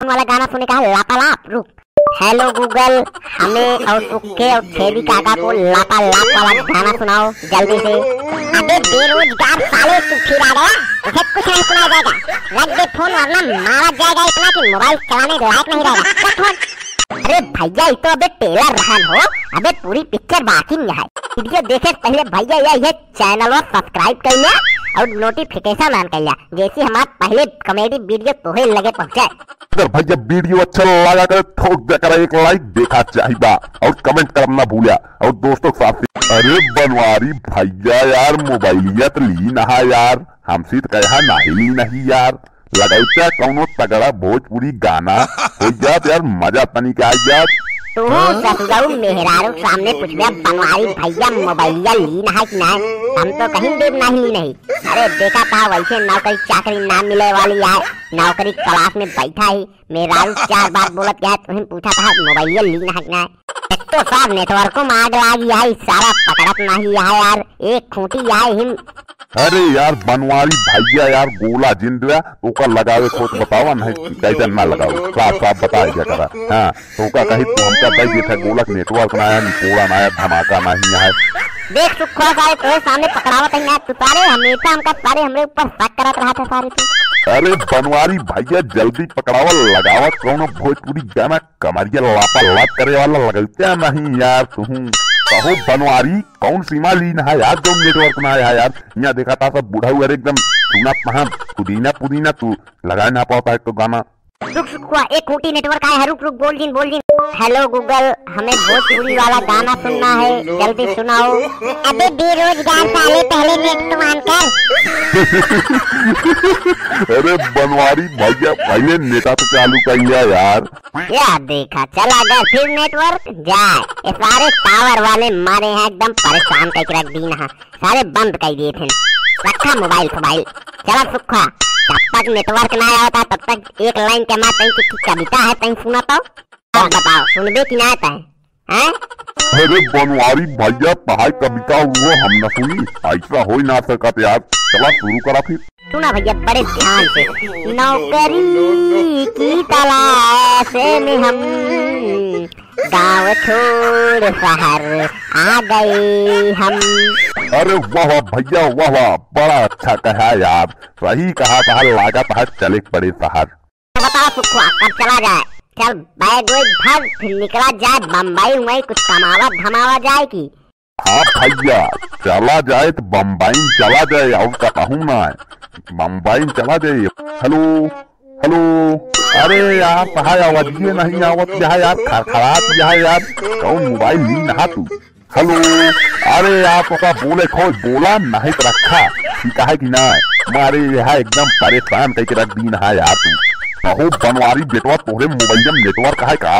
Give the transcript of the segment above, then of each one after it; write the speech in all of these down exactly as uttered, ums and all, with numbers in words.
वाला गाना सुने का है, लापालाप। रुक। Hello Google, हमें और सुक्खे और छेदी काका को लापालाप वाला गाना सुनाओ जल्दी से। अबे बेरोजगार साले, तू फिर आ गया? तुझे कुछ नहीं सुनाया जाएगा। रख दे फोन वरना मारा जाएगा इतना कि मोबाइल चलाने लायक नहीं रहेगा। रख फोन। अरे भैया, ये तो अबे टेलर रहन हो, अबे पूरी पिक्चर बाकी में है। वीडियो देखे से पहले भैया या ये चैनल subscribe कर लिया और notification on कर लिया, जैसे हमारा पहले comedy video तोहे लगे पहुँचे। अगर भैया वीडियो अच्छा लगा करे, ठोक दे करे एक like, देखा चाहिबा और comment करना ना भूलिया और दोस्तों के साथ। अरे बनवारी भैया यार, मोबाइलिया तो ली नहा यार, हमसे तो कहा नहीं ली नहीं यार। लगौता कौनो तगड़ा भोजपुरी गाना हो जात यार, मजा तनी का आ जात। तू ससुरऊ मेहरारू के सामने पूछबे, बनवारी भैया मोबाइलिया ली नहा कि नहीं? हम तो कहीं देब नहीं ली नहीं। अरे देखा था वैसे नौकरी चाकरी ना मिले वाली है, नौकरी तलाश में बैठा ही। मेहरारू चार बात बोलत गया, तुहिन पूछा था मोबाइलिया ली नहा कि नहीं? एक तो सार नेटवर्को में आग लागी है, सारा पकड़त नहीं है यार, एक खूंटी है हिम। अरे यार बनवारी भैया यार, गोला जिन दिया, ओका लगावे खोत बतावा नहीं, कैसे ना लगाओ, साफ साफ बताए क्या करा। हाँ, तो ओका कही तू हमका दे देता गोला के नेटवर्क ना आया, निपोड़ा ना आया, धमाका नहीं आया। देख सुखवा सारे तोरे सामने पकड़ावत है ना, तू सारे हमेशा हमका सारे हमरे ऊपर शक करत रहा था सारे तू। अरे बनवारी भैया जल्दी पकड़ावा, लगावा कौनो भोजपुरी गाना, कमरिया लापा लाप करे वाला लगौते नहीं यार तुहूँ। कहो बनवारी, कौन सीमा लीन है यार, जो नेटवर्क ना आया यार? यहाँ देखा था सब बुढ़ऊ अरे एकदम सुना पहा पुदीना पुदीना, तू लगा ना पाता है तो गाना। रुक सुखवा, एक खूंटी नेटवर्क आया है, रुक रुक, बोल जिन बोल जिन। Hello Google, हमें भोजपुरी वाला गाना सुनना है, जल्दी सुनाओ। अबे बेरोजगार साले, पहले नेट तो on कर। अरे बनवारी भैया, पहले नेटा तो चालू कर लिया यार। या देखा, चला गया फिर नेटवर्क, जाए। ये सारे टावर वाले मारे हैं, एकदम परेशान करके रख दीन है, सारे बंद कर दिए थे। रखा मोबाइल फोबाइल, चला सुखा। जब तक नेटवर्क ना आवता तब तक एक लाइन के मार तई की कविता है, तई सुना तो। अब बताओ, सुनबे कि ना तई? हैं? अरे बनवारी भैया, तहाई कविता वो हम न सुनी, ऐसा हो ही ना सकत यार। चला शुरू करा फिर। सुना भैया बड़े ध्यान से। नौकरी की तलाश में हम गाँव छोड़ शहर आ गए हम। अरे वाह वाह भैया, वाह वाह, बड़ा अच्छा कहा यार, सही कहा, तहार लागत है चले के पड़े शहर। तो बताओ सुखवा, कब चला जाए? चल बैग वैग भर, फिर निकला जाए बम्बई, वहीं कुछ कमावा धमावा जाए की। हाँ भैया, चला जाए तो बम्बई चला जाए, और का कहूँ ना, बम्बई चला जाए। Hello, hello, अरे यार, कहा आवाजिए नहीं आवत यह यार, खड़खड़ात यह यार, कौन मोबाइल ली नहा तू? Hello, अरे यार, तोका बोले खोज, बोला नहीं तो रखा, ठीक है कि ना? मारे यह एकदम परेशान करके रख दीन है यार तू। कहो बनवारी बेटवा, तोहरे मोबाइल में नेटवर्क है का?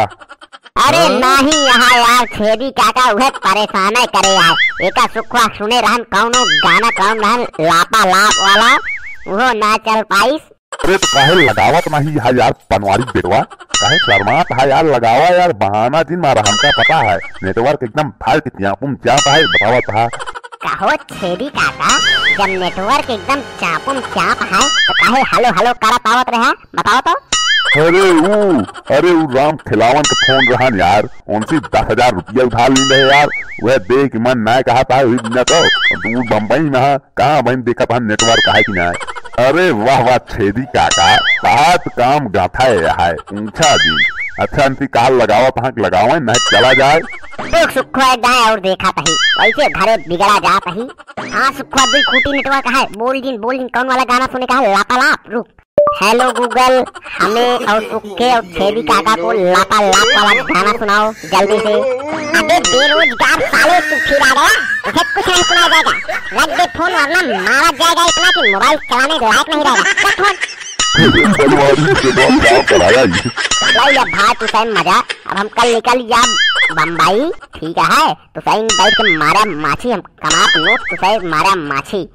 अरे हाँ? नहीं, यहाँ यार छेदी काका उहे परेशाने करे यार। एका सुखवा सुने रहन कौनो गाना कौन रहन लापा लाप वाला, वो ना चल पाइस। अरे तो काहे लगावत नहीं है यार बनवारी बेटवा, काहे शर्मात है यार, लगावा यार, बहाना जिन मारा, हमका पता है नेटवर्क एकदम फाड़ के चापुम चाप है, बतावत है। कहो छेदी काका, जब नेटवर्क एकदम चापुम चाप है तो काहे हेलो हेलो करत आवत रहा? बताओ तो। अरे ऊ, अरे ऊ राम खिलावन के फोन रहन यार, उनसे दस हजार रुपया उधार लीन रहे यार, वह दे के मन ना कहा था, वही बिना तो दूर बम्बई में हा, कहाँ बहन देखा था नेटवर्क है कि ना। अरे वाह वाह छेदी काका, बात काम गाथा है, है ऊंचा जी। अच्छा अंती काल लगावा था कि लगावा ना चला जाए। तो सुखवा जाए और देखा तही, वैसे घरे बिगड़ा जा तही। हाँ सुखवा, दुई खूंटी नेटवर्क है, बोल जिन बोल जिन, कौन वाला गाना सुने का है? लापालाप। रुक। Hello Google, हमें और सुक्के और छेदी काका को लापालाप वाला गाना सुनाओ जल्दी से। अबे बेरोजगार साले, तू फिर आ गया? तुझे कुछ नहीं सुनाया जाएगा। रख दे फोन वरना मारा जाएगा इतना कि मोबाइल चलाने लायक नहीं रहेगा। रख फोन। बनवारी से बात क्या कराया ये? लो ये भाई, तू सही मजा। अब हम कल निकल जा बम्बई, ठीक है? तू सही बैठ के मारा माछी, हम कमात नोट, तू सही मारा माछी।